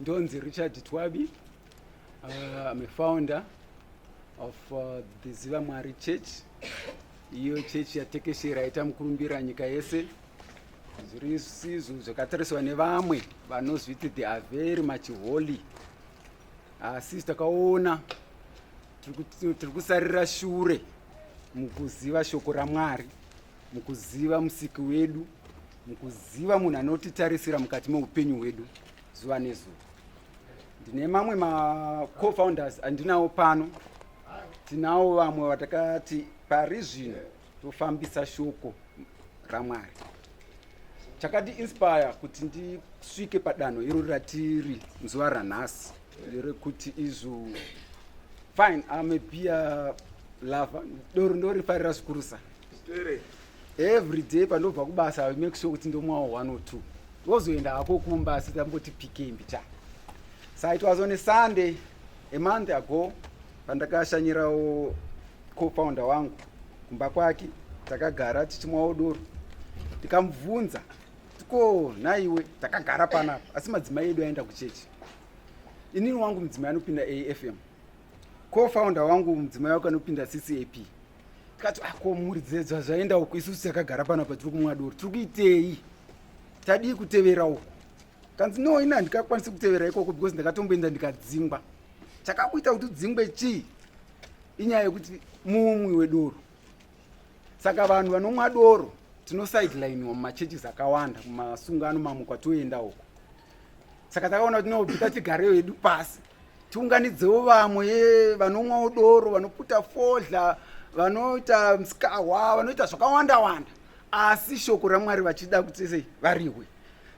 Ndonzi Richard Twabi. I'm a founder of the Ziva Mwari Church. Iyo chechi yatekeshera yaita mukurumbira nyika yese. Zviri sizvo zvakatariswa nevamwe vanozviti they are very much holy. Asi takaona tiri kusarira shure mukuziva shoko raMwari, mukuziva musiki wedu, mukuziva munhu anotitarisira mukati meupenyu hwedu zuva nezuva. Ndine mamwe maco-founders andinawo pano, tinawo vamwe vatakati pari zvino tofambisa shoko raMwari. Chakati inspire kuti ndisvike padanho iro ratiri zuva ranhasi rekuti izvo fine, I'm a beer lover, doro ndorifarira zvikurusa. Every day pandobva kubasa I make sure kuti ndomwawo one or two, wozoenda hako kumba, asi tamboti pikei mbichana. So it was on a Sunday a month ago pandakashanyirawo co-founder wangu kumba kwake. Takagara tichimwawo doro, tikamubvunza ko naiwe takagara panapa asi madzimai edu aenda kuchechi. Inini wangu mudzimai anopinda AFM, co-founder wangu mudzimai wake anopinda CCAP. Tikati ako mhuri dzedza zvaenda uku, isusu takagara panapa tiri kumwa doro, tiri kuitei? Tadii kutevera uku? Kanzi no, ini handikakwanisi kutevera ikoko because ndakatomboenda ndikadzingwa. Chakakuita kuti udzingwe chii? Inyaya yekuti mumwi wedoro. Saka vanhu vanomwa doro tinosidelinewa mumachurches akawanda, mumasungano mamwe kwatoenda uko. Saka takaona kuti no, bhita tigarewo hedu pasi, tiunganidzewo vamwe vanomwawo doro, vanoputa fodya, vanoita musikahwa, vanoita zvakawanda wanda, asi shoko raMwari vachida kuti sei varihwe.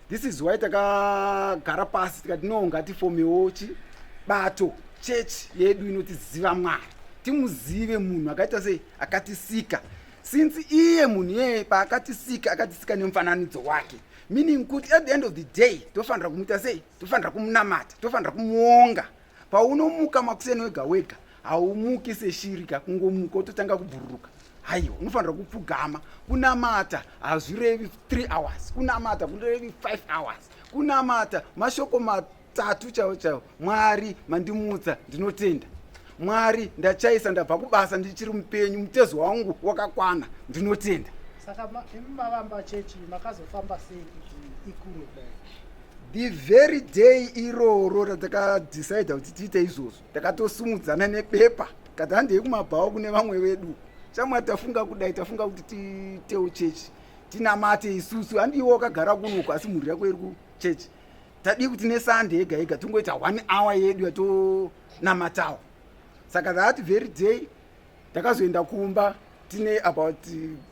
This is why takagara pasi tikati no, ngatifomewo chibato, chechi yedu inotiziva Mwari, timuzive munhu akaita sei akatisika, since iye munhu iyeye paakatisika akatisika nemufananidzo wake, meaning kuti at the end of the day tofanira kumuita sei? Tofanira kumunamata, tofanira kumuonga. Paunomuka makuseni wega wega, haumuki seshirika kungomuka wototanga kubhururuka. Haiwa, unofanira kupfugama. Kunamata hazvirevi 3 hours, kunamata kunorevi 5 hours. Kunamata mashoko matatu chaiwo chaiwo: Mwari, mandimutsa, ndinotenda. Mwari, ndachaisa, ndabva kubasa ndichiri mupenyu, mutezo wangu wakakwana, ndinotenda. Saka imi mavamba chechi, makazofamba sei kuti ikure kudai? The very day iroro ratakadecida kuti tiite izvozvo, takatosumudzana nebepa kati handei kumabhawa kune vamwe vedu. Shamwari, tafunga kudai, tafunga kuti tiitewo chechi, tinamate isusu. Handiwo wakagara kunoku asi mhuri yako iri kuchechi. Tadii kuti neSunday yega yega tingoita one hour yedu yatonamatawo? Saka that very day takazoenda kumba tine about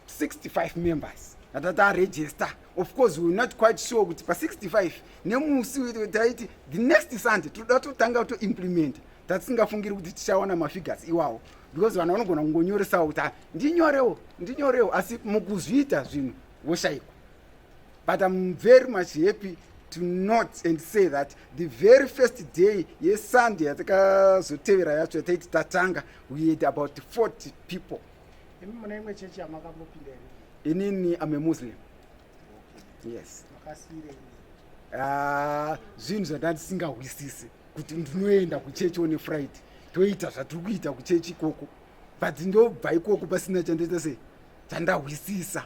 65 members atataregister. Of course we were not quite sure kuti pa65 nemusi taiti the next Sunday toda totanga kutoimplementa, tatisingafungiri kuti tichawana mafigures iwawo, because vanhu vanogona kungonyoresawo kuti "Ah, ndinyorewo, ndinyorewo," asi mukuzviita zvinhu voshayikwa. But I'm very much happy to note and say that the very first day yeSunday yatakazotevera yacho yataiti tatanga, we had about 40 people. Imi mune imwe chechi yamakambopinda here? Inini am a Muslim, yes. Makasiyirei? Ah, zvinhu zvandandisingahwisisi kuti ndinoenda kuchechi one Friday, toita zvatiri kuita kuchechi ikoko, but ndobva ikoko pasina chandoita sei chandahwisisa.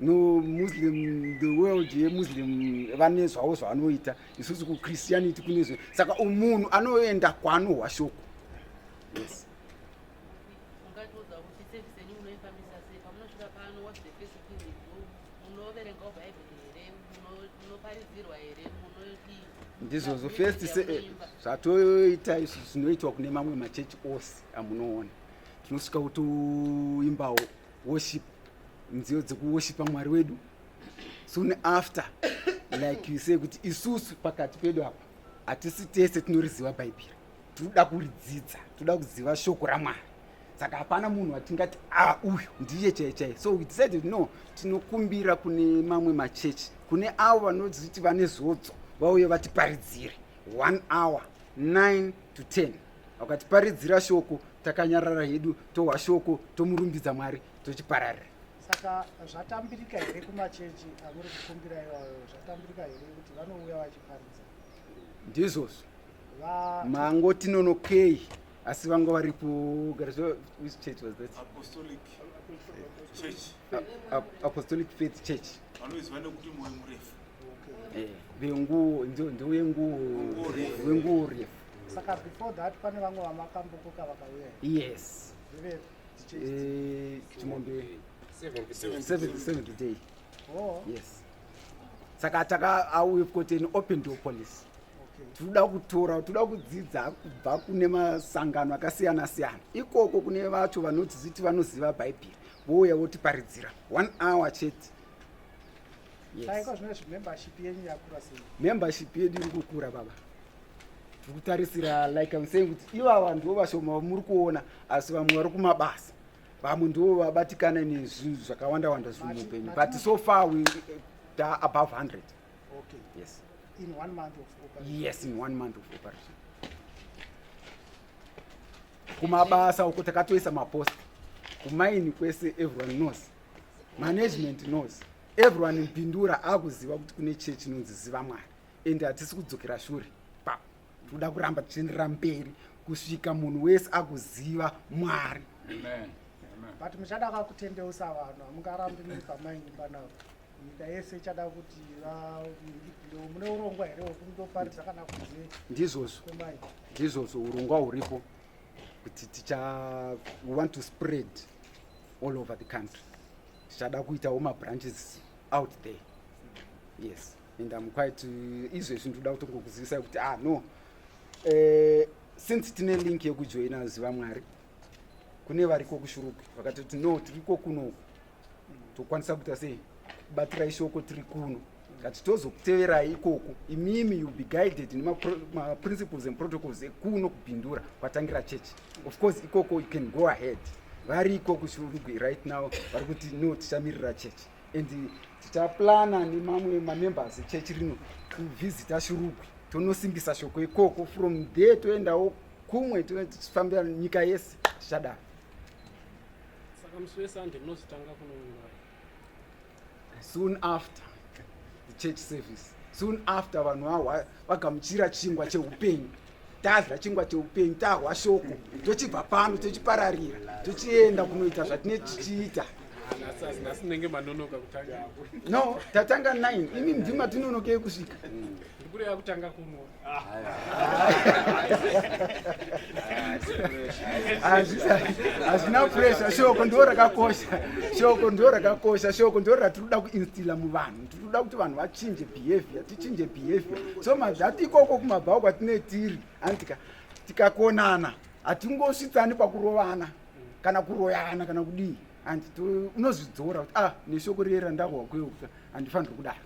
No, Muslim, the world yeMuslim vane zvavo zvavanoita, isusu kuChristianity kune zve. Saka munhu anoenda kwaanohwa shoko, yes. Ungatiudza kuti service yenyu munoifambisa sei? Pamunosvika pano, what's the first thing you do? Munoverengawo Bhaibheri here? Munoparidzirwa here? Munodii? Ndizvozvo. First zvatoita isu zvinoitwa kune mamwe machechi ose amunoona, tinosvika kutoimbawo worship, nziyo dzekuworshipa Mwari wedu. Soon after, like you say kuti isusu pakati pedu apa hatisi tese tinoriziva Bhaibheri, tinoda kuridzidza, toda kuziva shoko raMwari. Saka hapana munhu watingati a uyu ndiye chai chai. So we decided no, tinokumbira kune mamwe machechi, kune avo vanoziti vane zodzo, vauye vatiparidzire one hour, 9 to 10. Vakatiparidzira shoko, takanyarara hedu, tohwa shoko, tomurumbidza Mwari, tochipararira. Saka zvatambirika here kumachechi amuri kukumbira iwayo? Zvatambirika here kuti vanouya vachiparidza? Ndizvozvo. Mangoti nonokei asi vanga varipo which church was that? Apostolic Church. Apostolic Faith Church. Vanoziva nekuti moyo murefu. Eh, venguo ndowenguo wenguo refu. Saka before that pane vamwe vamakambokoka vakauya. Yes. Eh, Chimombe seventh day. Oh. Yes. Saka taka we've got an open door policy. Tinoda kutora, tinoda kudzidza kubva kune masangano akasiyana siyana. Ikoko kune vacho vanotiziti vanoziva Bhaibheri, vouya votiparidzira one hour chete. Yes. Taiko zvino izvi membership yenyu yakura sei? Membership yedu iri kukura baba. Tiri kutarisira like I'm saying kuti ivava ndivo vashoma vamuri kuona asi vamwe vari kumabasa. Vamwe ndivo vabatikana nezvinhu zvakawanda wanda zviri muupenyu. But so far we are above 100. Okay. Yes. In one month of operation. Yes, in one month of operation. Kumabasa uko takatoisa maposta. Kumaini kwese everyone knows. Management knows. Everyone in Bindura akuziva kuti kune church inonzi Ziva Mwari. And hatisi kudzokera shure. Pa. Tinoda kuramba tichienderera mberi kusvika munhu wese akuziva Mwari. Amen. But muchada kakutendeusa vanhu hamungarambi muri pamaini panapa. Nyika yese ichada kuti mune urongwa here hwekundoparidza kana kunze? Ndizvozvo. Ndizvozvo urongwa huripo kuti ticha we want to spread all over the country. Tichada kuitawo mabranches out there. Yes. And I'm quite izvezvi ndinoda kutongokuzivisai kuti ah no. Since tine link yekujoina Ziva Mwari kune variko kuShurugwi vakatoti no tiriko kuno tokwanisa kuita sei kubatirai shoko tiri kuno ngati tozokuteverai ikoko imimi you be guided nemaprinciples and protocols ekuno kuBindura kwatangira church. Of course ikoko you can go ahead. Variko kuShurugwi right now vari kuti no tichamirira church and tichaplana nemamwe mamembers echurch rino kuvisita Shurugwi tonosimbisa shoko ikoko from there toendawo kumwe tichifambira nyika yese tichadaro. Saka musi weSunday munozotanga kuno soon after the church service, soon after vanhu vagamuchira chingwa cheupenyu, tadya chingwa cheupenyu, tahwa shoko, tochibva pano tochipararira tochienda kunoita zvatine tichiita. Nhasi ndinenge manonoka kutanga. No, tatanga 9. Imi ndimi matinonokei kusvika. Ndikureva kutanga kuno. Hazvina pressure. Shoko ndo rakakosha. Shoko ndo rakakosha. Shoko ndo ratinoda kuinstilla muvanhu. Tinoda kuti vanhu vachinje behavior, tichinje behavior. So mazati ikoko kumabhawa kwatine tiri, antika tikakonana hatingosvitsani pakurovana kana kuroyana kana kudii. Anti unozvidzora kuti ah neshoko riye randahwa kweuka handifaniri kudaro.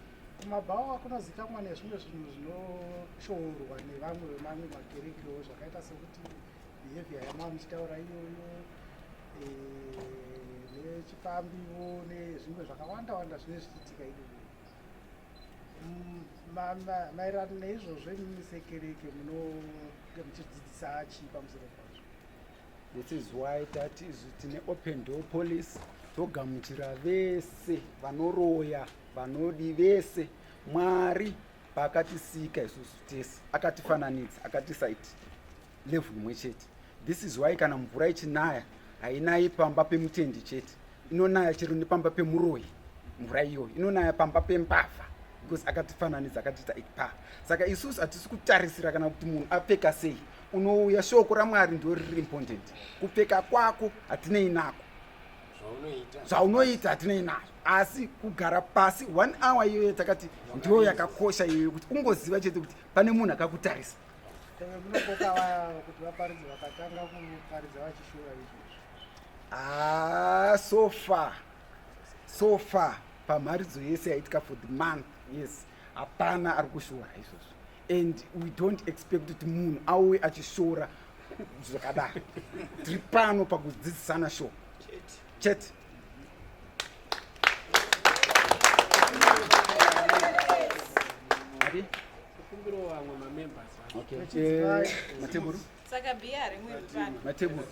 Kumabhawa kunozikamwa nezvimwe zvinhu zvinoshoorwa nevamwe vemamwe makerekewo zvakaita sekuti behavior yamava muchitaura iyoyo nechipambiwo nezvimwe zvakawanda wanda zvinenge zvichiitika iyoyo. Maererano neizvozvo imimi sekereke munonge muchidzidzisa chii pamusoro pazvo? This is why tati isu tine open door policy, togamuchira vese vanoroya, vanodi vese. Mwari paakatisika isusu tese akatifananidza, akatisaiti level imwe chete. This is why kana mvura ichinaya hainayi pamba pemutendi chete, inonaya chero nepamba pemuroyi. Mvura iyoyo inonaya pamba pembavha because akatifananidza, akatiita ipa. Saka isusu hatisi kutarisira kana kuti munhu apfeka sei. Unouya shoko raMwari ndo riri important. Kupfeka kwako hatinei nako, zvaunoita hatinei nazvo, asi kugara pasi 1 hour iyoyo takati ndiyo yakakosha iyoyo, kuti ungoziva chete kuti pane munhu akakutarisa. Munokoka vaya kuti vaparidze vakatanga kuparidza vachishora izvozvo? So far, so far pamharidzo yese yaitika for the month, yes, hapana ari kushora izvozvo. And we don't expect kuti munhu auye achishora zvakadaro. Tiri pano pakudzidzisana shoko chete. Kukumbirawo vamwe mamembers. Okay. Mateburu. Saka bhiya rimwe pano. Mateburu.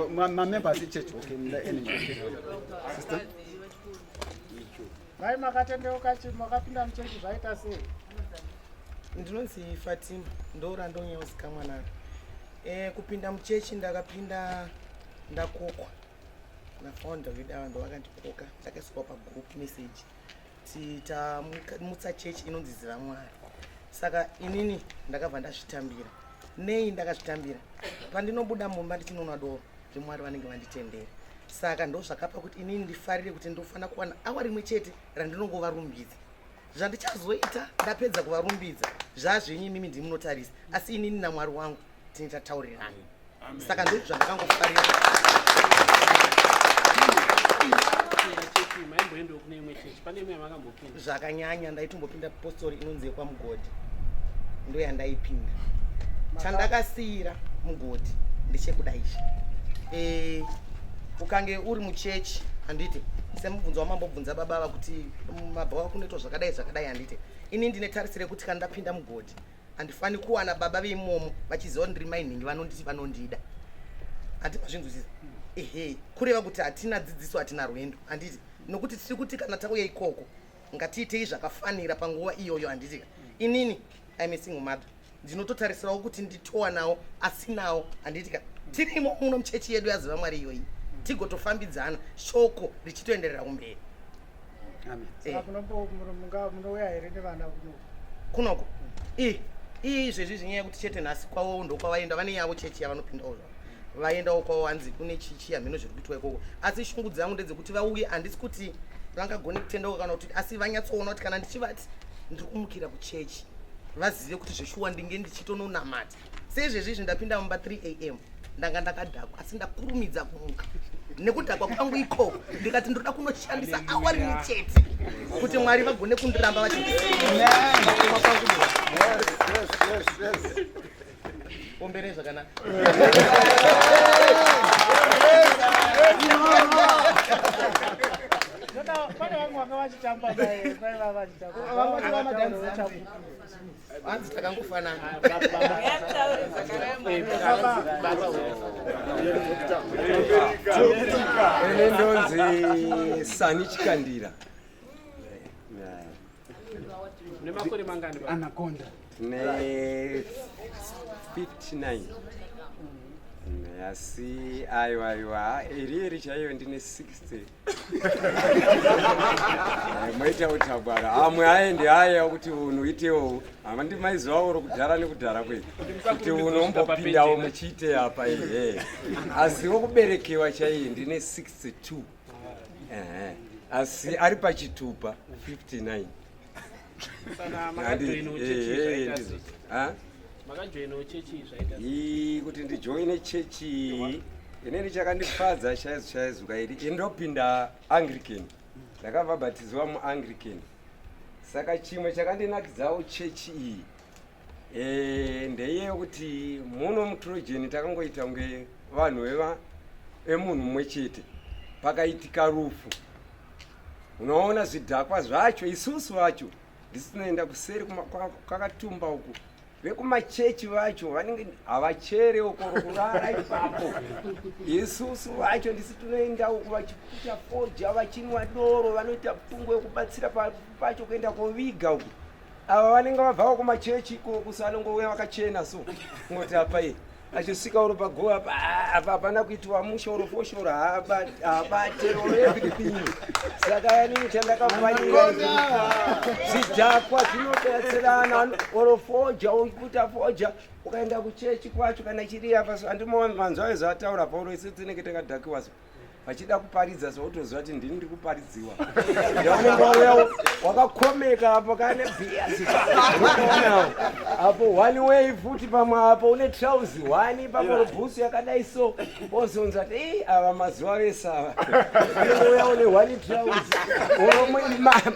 Mamembers echurch. Okay, munda enemy. Okay. Sister. Vai makatendeuka makapinda muchechi zvaita sei? Ndinonzi Fatima, ndorandonyauzikamwa naro. Eh, kupinda muchechi ndakapinda ndakokwa nafounder vedu ava, ndovakandikoka. Ndakaiswa pagroup message ti tamutsa chechi inonzi Ziva Mwari. Saka inini ndakabva ndazvitambira. Nei ndakazvitambira? Pandinobuda mumba ndichinonwa doro, ndimwari vanenge vanditendera. Saka ndo zvakapa kuti inini ndifarire kuti ndofanira kuwana awa rimwe chete randinongovarumbidza. Zvandichazoita ndapedza kuvarumbidza zvazvenyu, imimi ndimunotarisa, asi inini namwari wangu tine tataurirana. Saka ndo zvandakangofarira. Chechi maimboendawo kune imwe chechi? Pane imwe yamakambopinda? Zvakanyanya, ndaitombopinda postori inonzi yekwaMugodhi, ndo yandaipinda. Chandakasiyira mugodhi ndechekuda izvi. Ukange uri muchechi, handiti, semubvunzo wamambobvunza baba ava kuti mabva wakunoitwa zvakadai zvakadai, handiti, ini ndine tarisiro yekuti kana ndapinda mugodhi handifani kuwana baba veimomo vachiziva kuti ndiri mainhingi, vanonditi vanondida, handiti mazvinzwisisa? Ehe, kureva kuti hatina dzidziso, hatina rwendo, handiti, nokuti tiri kuti kana tauya ikoko ngatiitei zvakafanira panguva iyoyo, handiti? Inini I'm a single mother, ndinototarisirawo kuti nditowanawo asinawo, handitika? Tirimo muno muchechi yedu yaZiva Mwari iyoyi, tigotofambidzana, shoko richitoenderera kumberi. Amen. Saka munouya here nevana kuno? Kunoko i izvezvi zvinyaya yekuti chete nhasi kwavo ndokwavaenda, vane yavo chechi yavanopindawo zvavo, vaendawo kwavo, hanzi kune chichi hamhino zviri kuitwa ikoko. Asi shungu dzangu ndedzekuti vauye. Handisi kuti vangagone kutendeuka kana kuti, asi vanyatsoona kuti kana ndichivati ndiri kumukira kuchechi, vazive kuti zveshuwa ndinge ndichitononamata. Seizvezvi izvi ndapinda mumba 3 am, ndanga ndakadhakwa, asi ndakurumidza kumuka nekudhakwa kwangu ikoko, ndikati ndoda kunoshandisa awa rimwe chete kuti Mwari vagone kundiramba vachindisiya. Yes. Omberei zvakanaka. Pane vamwe vanga vachitamba vaiva vachitamba. Vamwe vamadhanzi hanzi takangofanana. Ene ndonzi Sani Chikandira. Une makore mangani, baba? Anaconda. Ne 59, asi aiwa, aiwa, iri iri chaiyo ndine 60. Moita utabwara amwe aende aya kuti unhu uitewo hama maizivawo rokudhara nekudhara kwe kuti unombopindawo muchiite apa ihe, asi wokuberekewa chaiye ndine 62. Ehe. Asi ari pachitupa 59. Saka makajoinawo chechi zvaita Ndizvo. sei? Ha? Makajoinawo chechi zvaita sei? Ii, kuti ndijoine chechi inini chakandifadza chaizvo chaizvo kairi, indopinda Anglican, ndakabhabhatidzwa muAnglican. Saka chimwe chakandinakidzawo chechi iyi ndeyekuti muno muTrojan takangoita kunge vanhu vemunhu mumwe chete. Pakaitika rufu, unoona zvidhakwa zvacho, isusu vacho ndisi tinoenda kuseri kwakatumba uku. Vekumachechi vacho vanenge havachere uko kurara ipapo, isusu vacho ndisi tinoenda uku, vachiputa foja, vachinwa doro, vanoita pfungwa yekubatsira pacho kuenda koviga uku. Ava vanenge vabvawo kumachechi ikoko, so anongouya vakachena, so ngoti apa iyi achisvika uro pagowa apa, ah, apa hapana kuitiwa musha, uro foshoro haabate uro everything. Saka inini chandakafanira, zvidhakwa zvinobatsirana, oro foja uchiputa foja ukaenda kuchechi kwacho kana chiri apa. So handimo manzwa ayo ataura Pauro, isu tinenge takadhakiwa, so vachida kuparidza, so utoziva kuti ndini ndiri kuparidziwa. Ndaunenge wauya wakakomeka apo kane bhiasi apo, one way futi, pamwe apo une trauzi one, pamwe robhusu yakadai, so wozonzwa kuti "Ii, ava mazuva vese ava unenge uya une one trauzi oro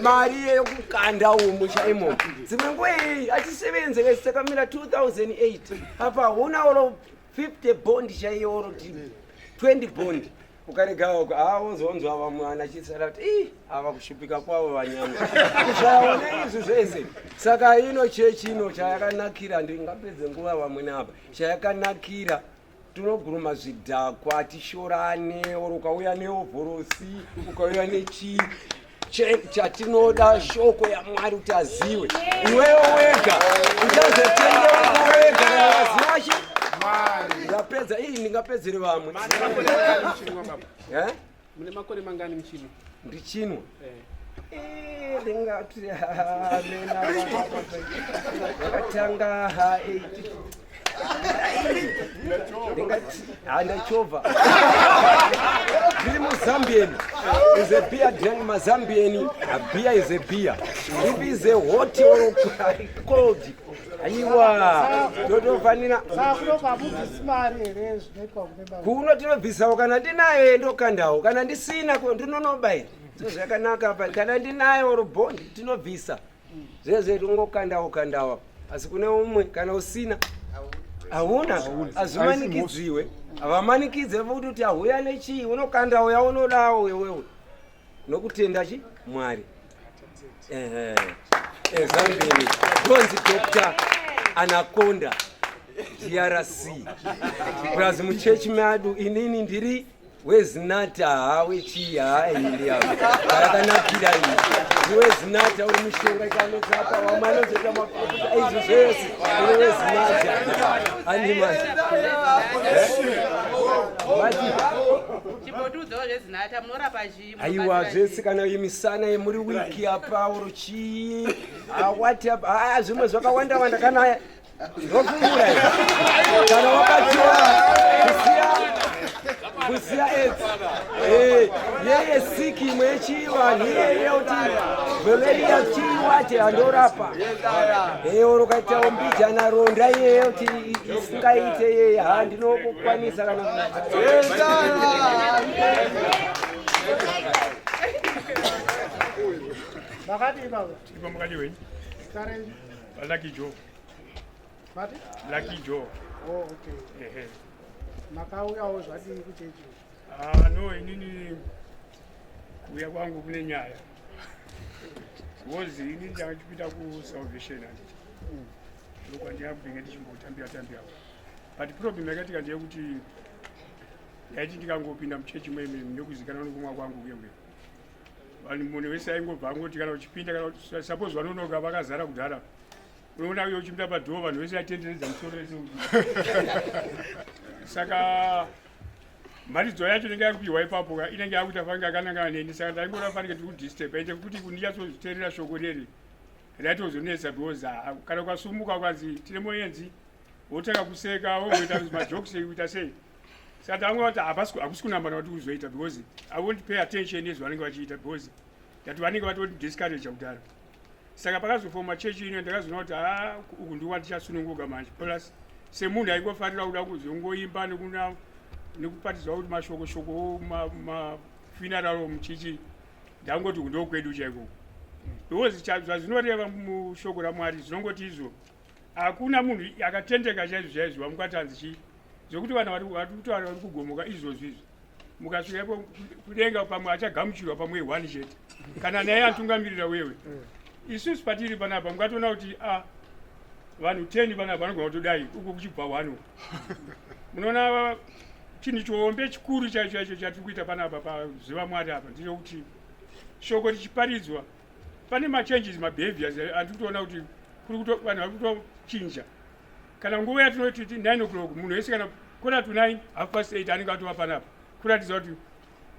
mari yekukanda umu chaimo." Dzimwe nguva iyi achisevenze kesi takamira 2008 apa huna oro 50 bond chaiyo oro 20 bond, ukarega wozonzwa vamwe vana achisara kuti ii ava kushupika kwavo vanyama kusvaona izvi zvese. Saka ino chechi ino chayakanakira, ndingapedze nguva vamwe napa, chayakanakira tinoguruma zvidhakwa, tishorane, oro ukauya neovhorosi, ukauya nechii. Chatinoda shoko yaMwari kuti aziwe. Iwewe wega uchazotendeuka wega kana waziva chi ndapedza ii ndingapedzere vamwe. Eh? Mune makore mangani muchinwa? Ndichinwa? Eh. Eh, ndingati ndakatanga ha 8 ndingati handachovha ndiri muzambian is a beer drink mazambian a beer is a beer if is a hot or cold aiwa totofanira kuno tinobvisawo kana ndinayo ndokandawo kana ndisina ndinonoba here so zvakanaka apa kana ndinayo or bond tinobvisa zvezve tingokandawo kandawo asi kune umwe kana usina hauna hazvimanikidziwe havamanikidze futi kuti ahuya nechii unokandawo yaunodawo iwewe nokutenda chi mwari ezambini ndonzi Dr Anaconda DRC plus muchechi medu inini ndiri wezinata ha wechii ha iri apa yakanakira iyi ndiwezinata uri mushonga ikanetsapa vamwe anozoita makoputa izvi zvese uri wezinata animasi Chimbotiudzawo zvezinata munorapa chii? Aiwa zvese kana yemisana yemuri wiki apa oro chii awati apa aa zvimwe zvakawanda wanda kana ndofungura kana wabatiwa kusiya kusiya aids eh, yeye siki imwe yechivanhu iyeye kuti gonorrhea chiwati andorapa eh, oro ukaitawo mbijana ronda iyeye kuti isingaite yeye ha ndinokukwanisa kana Makadii baba? Ipo makadii wenyu? Zita renyu? Lucky Joe. Mati? Lucky Joe. Oh, okay. Ehe. Makauyawo zvadii kuchechi? Ah, no, inini kuuya kwangu kune nyaya. Because inini ndakachipinda kuSalvation handiti. Ndokwandiyakubinge ndichimbotambira tambira. But problem yakaitika ndeyekuti ndaiti ndikangopinda muchechi mwemwe nekuzikanwa nekumwa kwangu kuye kuye. Vanhu munhu wese aingobva angoti kana uchipinda kana suppose vanonoka vakazara kudhara. Unoona uyo uchipinda padhoo vanhu vese vaitenderedza musoro wese. Saka mharidzo yacho inenge yakupiwa ipapo ka inenge yakuita fange akanangana neni saka ndaingona fanike tiri kudisturb ende kuti kundinyatsoteerera shoko reri raitozonetsa because ah, kana ukasumuka ukanzi tine moenzi wotanga kuseka wogoita majokes kuita sei saka tanga kuti hapasi hakusi kunambana kuti uzoita because i won't pay attention nezvavanenge vachiita because ndati vanenge vatoti discourage kudaro saka pakazofoma chechi ino ndakazoona kuti ha uku ndikuva ndichasununguka manje plus semunhu aingofarira kuda kuzongoimba nekuna nekupatidzwa kuti mashoko shoko mafuneral muchichi ndangoti uku ndokwedu chaiko because zvazvinoreva mushoko ramwari zvinongoti izvo hakuna munhu akatendeka chaizvo chaizvo vamukatanzi chii zvekuti vanhu vari kutaura vari kugomoka izvozvi izvi mukasvika ipo kudenga pamwe achagamuchirwa pamwe one chete kana naye atungamirira wewe isusu patiri panapa mukatoona kuti a ah, vanhu 10 panapa vanogona kutodai uko kuchibva one uko munoona chinhu chihombe chikuru chaicho chaicho chatiri kuita panapa paziva mwari apa ndechekuti shoko richiparidzwa pane machanges mabehaviors andiri kutoona kuti kuri kuto vanhu vari kutochinja kana nguva yatinoti 9 o'clock munhu wese kana quarter to 9 half past 8 anenge atova panapa kuratidza kuti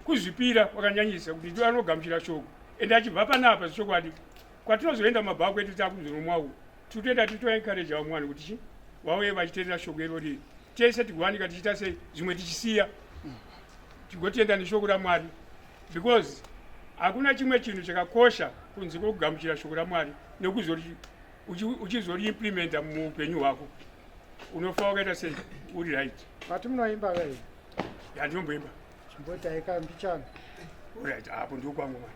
kuzvipira kwakanyanyisa kuti ndiwo anogamuchira shoko ende achibva panapa zvechokwadi kwatinozoenda mumabhawa kwedu takuzonomwa uku tikutoenda titoencourage vamwe vanhu kuti chi vauye vachiteerera shoko irori tese tikuwanika tichiita sei zvimwe tichisiya tigotenda neshoko ramwari because hakuna chimwe chinhu chakakosha kunze kwekugamuchira shoko ramwari nekuzori uchizoriimplimenta muupenyu hwako unofa wakaita sei uri right but munoimba kai ya ndinomboimba chimboitai kambichana right apo ndokwangu mani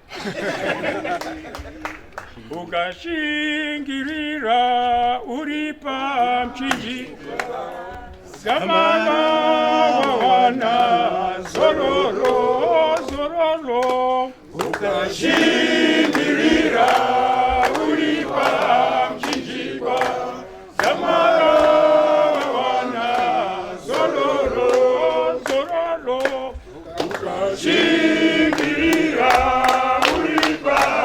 ukashingirira uri pamchinjikwa zamana wawana zororo zororo Ukashingirira uri pamuchinjikwa zamara wawana zororo zororo ukashingirira uri pa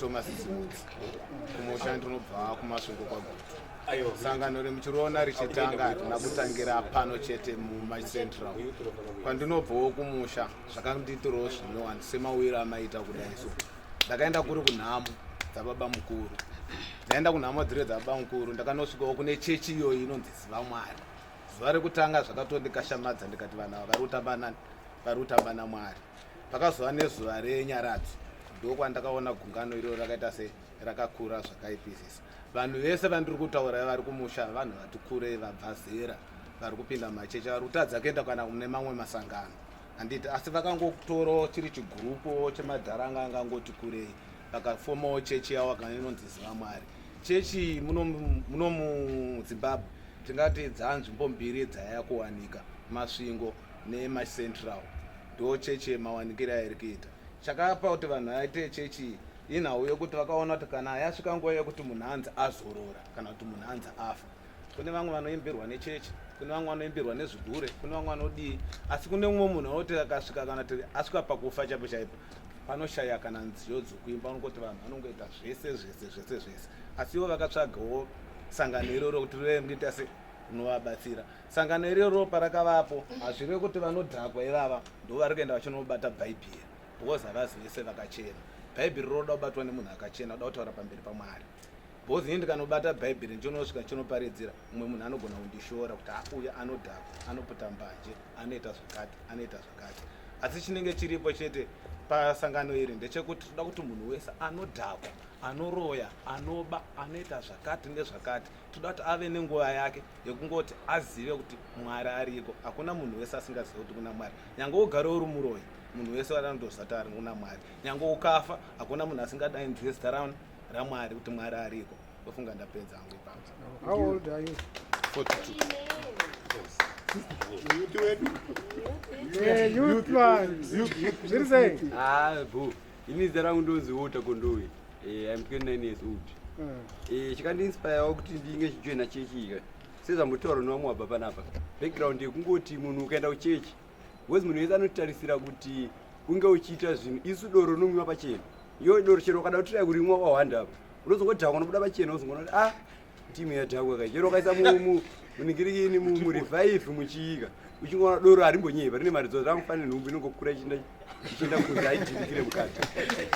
Thomas Zimudzi. Kumusha ndinobva kuMasvingo kwaGutu. Sangano remuchiroona richitanga hatina kutangira pano chete muMacentral. Kwandinobvawo kumusha zvakandiitirawo zvinyowani semawiro amaita kudai so. Ndakaenda kuri kunhamo dzababa mukuru. Ndaenda kunhamo dziri dzababa mukuru ndakanosvikawo kune chechi iyoyi inonzi Ziva Mwari. Zuva rekutanga zvakatondikashamadza ndikati vanhu ava vari kutamba nani? Vari kutamba naMwari. Pakazova nezuva renyaradzo ndokwandakaona gungano iroro rakaita se rakakura zvakaipisisa. Vanhu vese vandiri kutaura vari kumusha vanhu vati kurei vabva zera vari kupinda mumachechi vari kutadza kuenda kana kune mamwe masangano handiti asi vakangotorawo chiri chigurupo chemadhara anga angangoti kurei vakafomawo chechi yavo kana inonzi Ziva Mwari. Chechi muno muZimbabwe tingati dzanzvimbo mbiri dzaya kuwanika Masvingo nemaCentral ndo chechi yemawanikiro airi kuita. Chakapa kuti vanhu vaite chechi iyi inhau yekuti vakaona kuti kana yasvika nguva yekuti munhu anzi azorora kana kuti munhu anzi afa kune vamwe vanoimbirwa nechechi kune vamwe vanoimbirwa nezvigure kune vamwe vanodii asi kune mumwe munhu anoti akasvika kana kuti asvika pakufa chaipo chaipo panoshaya kana nziyo dzokuimba unongoti vanhu vanongoita zvese zvese zvese zvese asi ivo vakatsvagawo sangano iroro kuti rive rinoita se rinovabatsira sangano iroro parakavapo hazvirevi kuti vanodhakwa ivava ndo vari kuenda vachinobata bhaibheri because havazi vese vakachena bhaibheri roda kubatwa nemunhu akachena oda kutaura pamberi pamwari because ini ndikanobata bhaibheri ndichonosvika ndichinoparidzira mumwe munhu anogona kundishora kuti ah, uyu anodhakwa anoputa mbanje anoita zvakati anoita zvakati asi chinenge chiripo chete pasangano iri ndechekuti toda kuti munhu wese anodhakwa anoroya anoba anoita zvakati nezvakati toda kuti ave nenguva yake yekungoti azive kuti mwari ariko hakuna munhu wese asingazive kuti kuna mwari nyange ugare uri muroyi munhu wese anotoziva kuti ari kuna mwari nyange ukafa hakuna munhu asingadaidzwe zita ramwari kuti mwari ariko ndofunga ndapedza hangu ipapo How old are you? 42 Youth wedu. Yeah, youth man. Zviri sei? Ah, bho. Ini zita rangu ndonzi Walter Kondowe. Eh, I'm 29 years old. Eh, chikandiinspirewo kuti ndinge chijoina chechi ika. Sezvambotaurwa nevamwe vabva panapa. Background yekungoti munhu ukaenda kuchechi, because munhu wese anotarisira kuti unge uchiita zvinhu. Isu doro rinomwiwa pachena. Iyo doro chero ukada kutiraya kurimwa wahwanda apa. Unozongodhakwa unobuda pachena wozongoona kuti ah, timu yadhakwa kai. Chero ukaisa muningirikini murevive muchiika. Uchingoona doro harimbonyepa rine maridzo rangofanira nhumbu inongokura ichienda ichienda kunze haidhirikire mukati.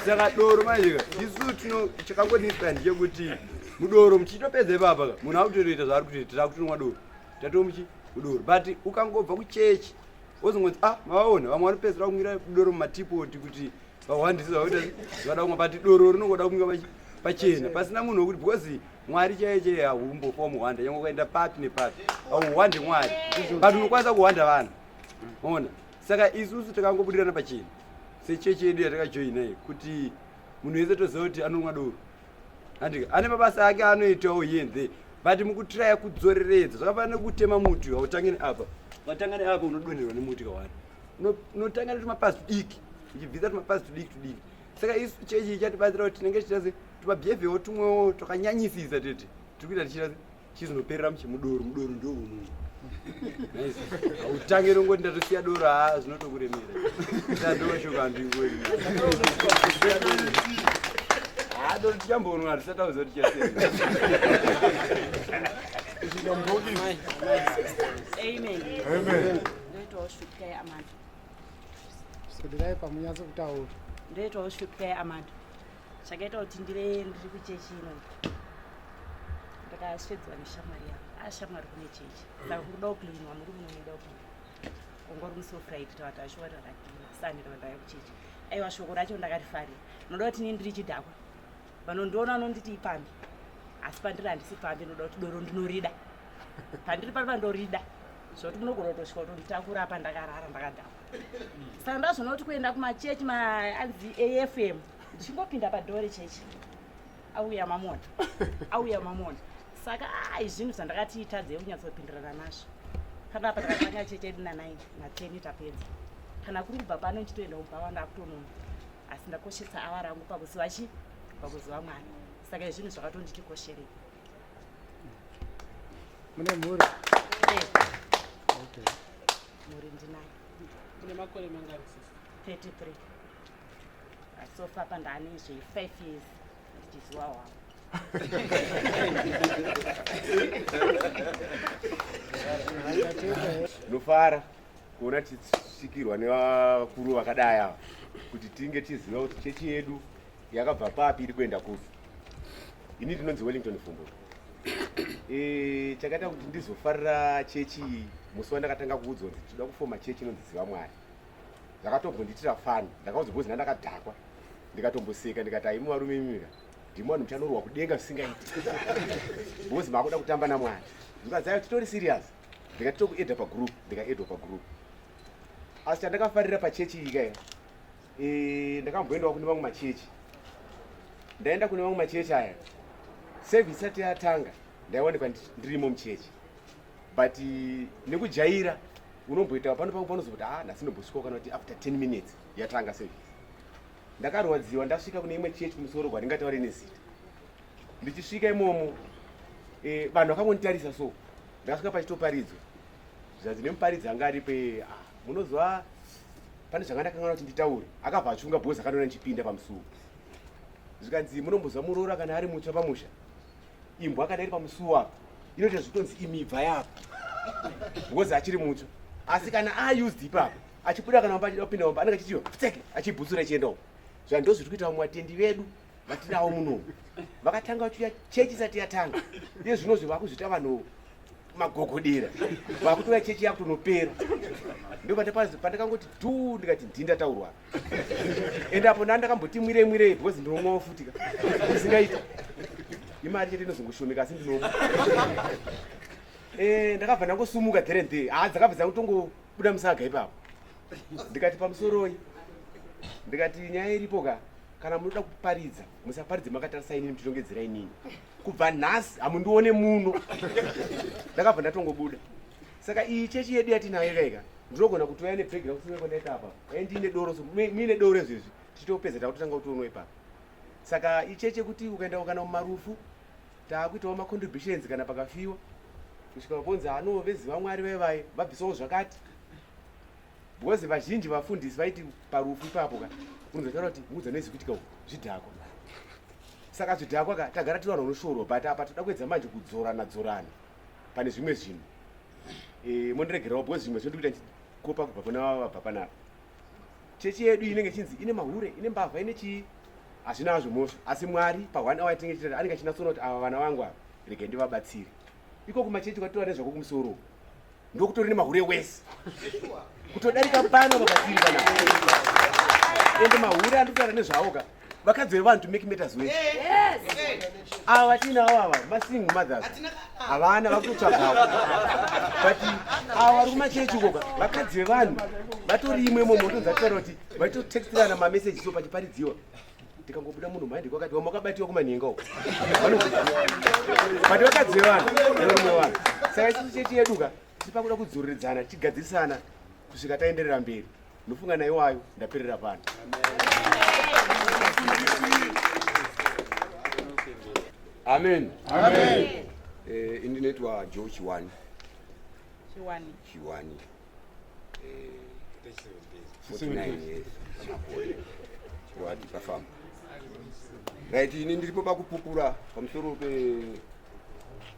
Saka doro manje ka isu tino chakangonipa ndechekuti mudoro muchitopedza ipapa ka munhu akutotoita zvaari kutoita takutonwa doro tatoo muchi mudoro but ukangobva kuchechi wozongonzi ah mavaona vamwe vanopedzera kumwira doro mumatipoti kuti vahwandisi vakuita vada kumwa but doro rinongoda kumwiwa pachena pasina munhu wekuti because mwari chaiye chaiye haumbofa wamuhwanda nyange ukaenda papi nepapi hauhwande mwari but unokwanisa kuhwanda vanhu ona saka isusu takangobudirana pachena sechechi yedu yatakajoina iyi kuti munhu wese toziva kuti anomwa doro andika ane mabasa ake anoitawo here and there but mukutiraya kudzoreredza zvakafanana nekutema muti hautange neapa ukatanga neapa unodonherwa nemuti kawani unotanga netumapazi tudiki uchibvisa tumapazi tudiki tudiki saka isu chechi ichatibatsira kuti tinenge tichita se tumabehaviour tumwewo twakanyanyisisa tete tiri kuita tichita se chizonoperera muchimudoro mudoro ndo uno hautange nongoti ndatosiya doro haa zvinotokuremera ndoshoko handingori haa doro tichambonwa hatisati tauziva kuti tichasiya Amen. Amen. Ndoitawo Shupikai Amanda. Swederai pamunyatso kutaura. Ndoitawo Shupikai Amanda. Chakaita kuti ndive ndiri kuchechi ino. Ndakasvedzwa neshamwari yangu. Ah, shamwari kune chechi. Saka kuda kucleanwa muri muno munoda kucleanwa. Wanga uri musi weFriday tava tashuwa takacleana. Sunday tava ndauya kuchechi. Aiwa shoko racho ndakarifarira. Unoda kuti ini ndiri chidhakwa. Vanondiona vanonditi ipambi. Asi pandiri handisi pambi ndinoda kuti doro ndinorida. Pandiri pano pandorida. Zvekuti munogona kutosvika kutonditakura apa ndakarara ndakadhakwa. Saka ndazoona kuti kuenda kumachechi maanzi AFM ndichingopinda padhoo rechechi auya mamona auya mamona saka ai zvinhu zvandakati tadzei kunyatsopindirana nazvo panapa takatanga chechi yedu na9 na10 tapedza kana kuri kubva pano ndichitoenda kubva ndakutonona asi ndakoshesa awa rangu pakuziva chi pakuziva mwari saka izvinhu zvakatonditi kosherei Mune mhuri? Eh. Okay. Mhuri ndinayo. Mune makore mangani sister? 33. So far pandane zve 5 years. Ndichiziva wangu. Ndinofara kuona tichisvikirwa nevakuru vakadai ava kuti tinge tichiziva kuti chechi yedu yakabva papi iri kuenda kupi. Ini ndinonzi Wellington Vumbuka. E, chakaita kuti ndizofarira chechi iyi musi wandakatanga kuudzwa kuti tinoda kufoma chechi inonzi Ziva Mwari. Zvakatombondiitira fani. Ndakaudzwa because ndandakadhakwa. Ndikatomboseka ndikati aimi varume imika. Ndimi vanhu muchanorwa kudenga zvisingaiti. Because makuda kutamba naMwari. Ndikadzi ayo titori serious. Ndikati tokuedha pagroup, ndikaedwa pagroup. Asi chandakafarira pachechi iyi kaya e, ndakamboendawo kune mamwe machechi. Ndaenda kune mamwe machechi aya. Service isati yatanga ndaiwanikwa ndirimo muchechi. But nekujaira unomboita pano pamwe panozoti ah nhasi ndombosvikawo kana kuti after 10 minutes yatanga service. Ndakarwadziwa ndasvika kune imwe chechi kumusoro kwandingataure nezita. Ndichisvika imomo eh, vanhu vakangonditarisa so ndakasvika pachitoparidzwa zvanzi nemuparidzi anga aripo eh, ah, munoziva pane zvanga ndakanganwa kuti nditaure akabva achunga bhozi akandiona ndichipinda pamusuwo zvikanzi munomboziva muroora kana ari mutsva pamusha imbwa kana iri pamusuwo apa inoita zvitonzi imibva yapa because achiri mutsva asi kana aused ipapo achibuda kana mumba achida kupinda mumba anenge achitiwa pfeke achibhutsura achienda uko zva ndozviri kuita vamwe vatendi vedu vatinavo munomu vakatanga vachiuya chechi isati yatanga iye zvinozvi vakuzviita vanhu magogodera vakutouya chechi yakutonopera ndo pandakangoti dhuu ndikati ndindataurwa ende apo nda ndakamboti mwirei mwirei because ndinomwawo futi ka isingaita imari chete inozongoshomeka asi ndinomwa eh, ndakabva ndangosumuka there and there haa dzakabva dzakutongobuda musaga ipapo ndikati pamusoroi ndikati nyaya iripo ka kana munoda kuparidza musaparidze makatarisa inini muchitongedzera inini kubva nhasi hamundione muno ndakabva ndatongobuda saka iyi chechi yedu yatinayo ikaika ndinogona kutouya nebhegi rakusimira kwandaita apa dai ndiine doro so muine doro izvezvi tichitopedza takutotanga kutonwa ipapa saka icheche kuti ukaenda kana mumarufu taakuitawo macontributions kana pakafiwa kusvika vaponzi ano veziva mwari vaye vaye vabvisawo zvakati because vazhinji vafundisi vaiti parufu ipapo ka unozotaura kuti muudza noizvi kuitika uku zvidhakwa saka zvidhakwa ka tagara tiri vanhu vanoshorwa but apa toda kuedza manje kudzorana dzorana pane zvimwe zvinhu e, mondiregerawo because zvimwe zvondikuita ndichikopa kubva kuna vabva panapa chechi yedu inenge ichinzi ine mahure ine mbavha ine chii hazvina hazvo mhosva asi mwari pa one hour yatinenge tichita anenge achinatsoona kuti ava vana vangu ava regai ndivabatsire iko kumachechi kwatova nezvako kumusoro ndokutori nemahure wese kutodarika pano pabatiri pana ende mahure andikutaura nezvawo ka vakadzi vevanhu to make matters worse ava vatiinawo ava masingle mothers havana vakutotsvagawo but ava vari kumachechi ukoka vakadzi vevanhu vatori imwe imomo otonzi atitaura kuti vaitotextirana mameseji so pachiparidziwa tikangobuda munhu maindi kwakati vamwe vakabatiwa kumanhenga uko but vakadzi vevanhu nevarume vevanhu saka isusu chechi yedu ka tiri pakuda kudzoreredzana tichigadzirisana kusvika taenderera mberi ndofunga naiwayo ndaperera pano amen amen eh, ini ndinoitwa joe chiwani chiwani chiwani eh, 49 years makore chiwani pafamba right ini ndiripo pakupupura pamusoro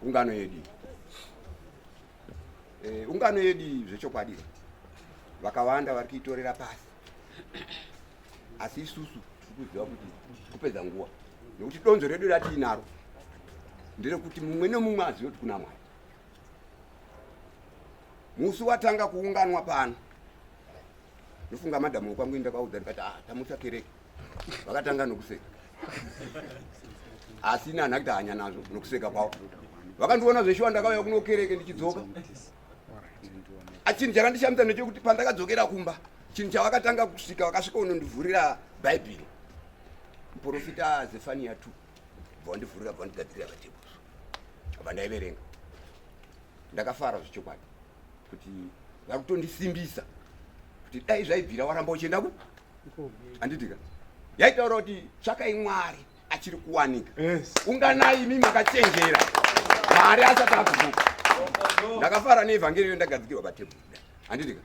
peungano yedu eh, ungano yedu zvechokwadi vakawanda vari kuitorera pasi asi isusu tiri kuziva kuti kupedza nguva nekuti donzo redu ratiinaro nderekuti mumwe nemumwe azive kuti kuna mwari musi watanga kuunganwa pano ndofunga madhamu wekwangu ndakaudza ndikati ah tamusa kereke vakatanga nokuseka asi ini handina kuita hanya nazvo nokuseka kwavo vakandiona zveshuwa ndakauya kuno kereke ndichidzoka chinhu chakandishamisa ndechekuti pandakadzokera kumba chinhu chavakatanga kusvika vakasvika unondivhurira bhaibheri muprofita zefania 2 bva wandivhurira bva wandigadzirira katebuso bva ndaiverenga ndakafara zvechokwadi kuti vari kutondisimbisa kuti dai zvaibvira waramba uchienda ku handitika yaitaura kuti tsvakai mwari achiri kuwanika unganai imi makachenjera mwari asati akuvuka ndakafara neevhangeri iyo ndagadzikirwa patebhuru handitika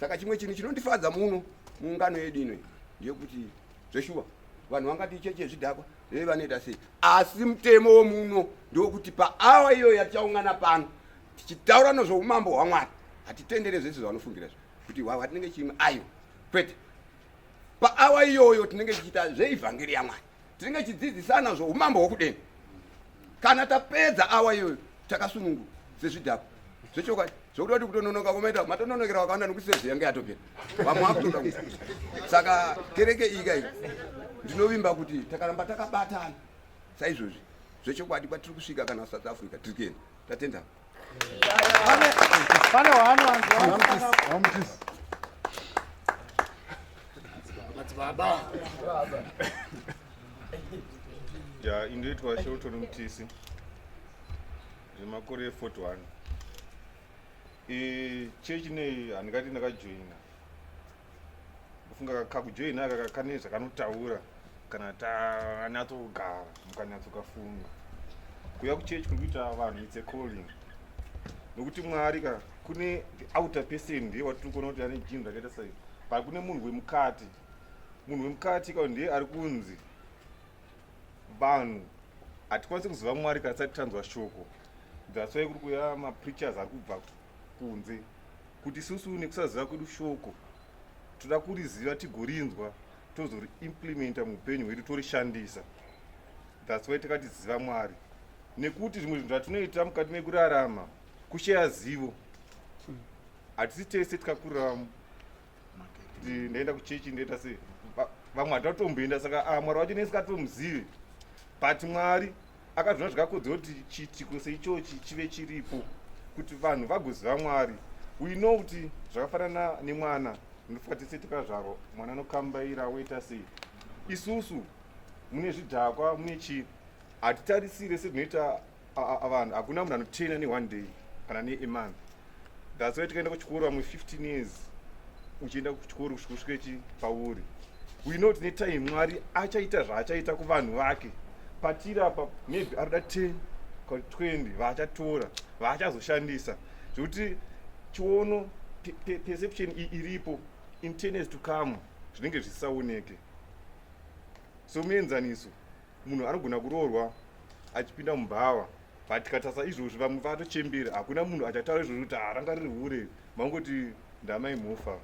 saka chimwe chinhu chinondifadza muno muungano yedu ino ndeyekuti zveshuwa Vanhu vangati ichechi yezvidhakwa, ee vanoita sei? Asi mutemo womuno ndokuti paawa iyoyo yatichaungana pano tichitaura nezvoumambo hwaMwari, hatitendere zvese zvavanofungira izvo kuti hwahwa tinenge chimwe. Aiwa, kwete. Paawa iyoyo tinenge tichiita zveivhangeri yaMwari, tinenge tichidzidzisana zvoumambo hwokudenga. Kana tapedza awa iyoyo takasununguka sezvidhakwa zvechokwadi, zvokuti vati kutononoka kwamaita matononokera vakawanda nokuti sezvo yange yatopera vamwe vakutoda ku saka kereke iyi kai ndinovimba kuti takaramba takabatana saizvozvi zvechokwadi kwatiri kusvika kana South Africa tiri kuenda. Tatenda. Pane waanoanzwa. Madzibaba. Ya, indoitwa Shelton Mutisi. Zvemakore 41. E, chechi nei handingati ndakajoina. Ndofunga kakujoina aka kane zvakanotaura kana tanyatsogara mukanyatsokafunga. Kuya kuchechi kuri kuita vanhu it's a calling. Nokuti Mwari ka kune the outer person ndiye watiri kuona kuti ane jinhu rakaita sei. But kune munhu wemukati. Munhu wemukati ka ndiye ari kunzi vanhu hatikwanisi kuziva Mwari kana tisati tanzwa shoko. That's why kuri kuuya mapreachers ari kubva kunze kuti isusu nekusaziva kwedu shoko toda kuriziva tigorinzwa tozoriimplementa muupenyu hwedu torishandisa. That's why takati ziva Mwari, nekuti zvimwe zvinhu zvatinoita mukati mekurarama kusheya zivo. Hatisi tese tikakurira kuti ndaenda kuchechi ndaita sei, vamwe hatatomboenda, saka ah, Mwari wacho nesikatomuzive, but Mwari akazviona zvakakodzera kuti chiitiko seichochi chive chiripo kuti vanhu vagoziva Mwari. We know kuti zvakafanana nemwana, ndinofunga tese tikazvarwa mwana anokambaira woita sei. Isusu mune zvidhakwa mune chii, hatitarisire sezvinoita vanhu. Hakuna munhu anotena neone day kana neamonth. That's why tikaenda kuchikoro vamwe 15 years uchienda kuchikoro kusvika usvike chi pauri. We know tine time Mwari achaita zvaachaita kuvanhu vake. Patiri apa maybe arikuda 10 kana 20 vaachatora vaachazoshandisa, zvekuti chiono perception iripo in 10 years to come zvinenge zvisisaoneke. Somuenzaniso, munhu anogona kuroorwa achipinda mubhawa, but tikatarisa izvozvi vamwe vatochembera, hakuna munhu achataura izvozvo kuti haranga riri hure, mangoti ndamai mhofa.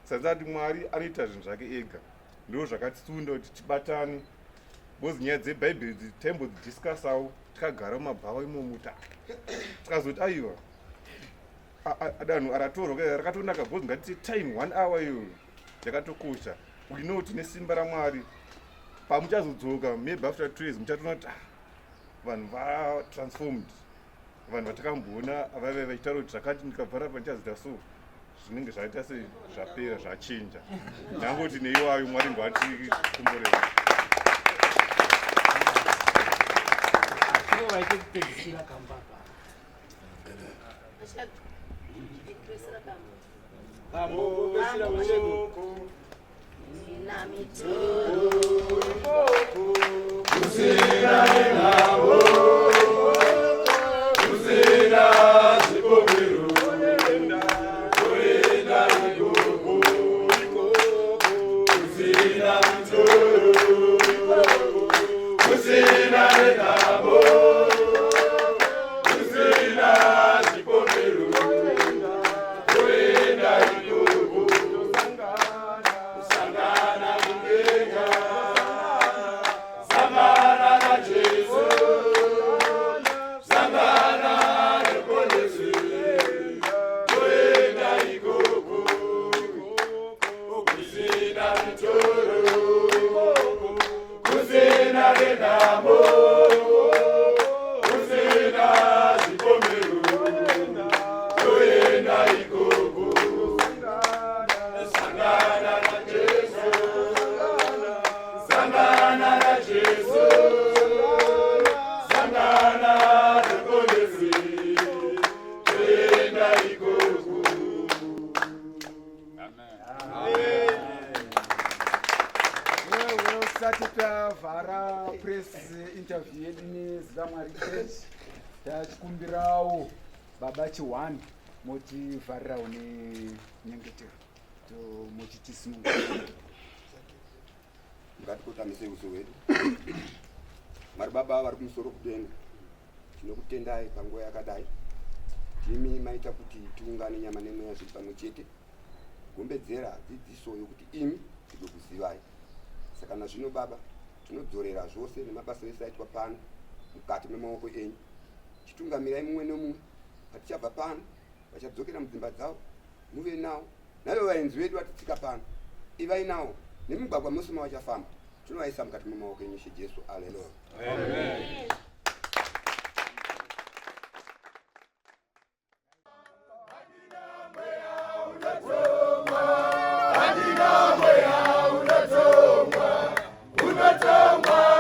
Sazati Mwari anoita zvinhu zvake ega, ndo zvakatisunda kuti tibatane, because nyaya dzebhaibheri idzi taimbodzidiscusawo tikagara mumabhawa imomo, tikazoti aiwa, danho aratorwa rakatonaka, because ngatite time 1 hour iyoyo yakatokosha. We know tine simba raMwari, pamuchazodzoka maybe after 2 years muchatoona kuti vanhu vatransformed, vanhu vatakamboona vaive vachitaura kuti zvakati ndikabva rapa ndichazoita so, zvinenge zvaita se zvapera zvachinja. Ndangoti neiwayo Mwari ngwatikomborera. Vaite kupedzisira kamba apa. Kusina nenhamo, kusina zvipomero, toenda ikoko, kusina mitoro, kusina nenhamo, kusina zvipomero, toenda ikoko, kusangana kudenga, sangana naJesu, sangana neponesi, toenda ikoko, kusina mitoro, kusina nenhamo, kusina zvipomero, toenda ikoko, sangana naJesu, sangana naJesu, sangana neponesi, toenda ikoko. Well, tisati tavhara press interview yedu neZiva Mwari Church, tachikumbirawo Baba Chihwani motivharirawo nenyengetero muchitisununga. Ngatikotamise uso hwedu. Mwari Baba vari kumusoro kudenga, tinokutendai panguva yakadai. Ndimi maita kuti tiungane nyama nemweya zviri pamwe chete kugombedzera dzidziso yokuti imi tigokuzivai. Saka nazvino Baba, tinodzorera zvose nemabasa ese aitwa pano mukati memaoko enyu. Chitungamirai mumwe nomumwe patichabva pano, vachadzokera mudzimba dzavo, muve nawo naivo vaenzi vedu vatitsika pano ivai nawo nemugwagwa mose mavachafamba tinovaisa mukati memaoko enyu Ishe Jesu aleluya. Amen.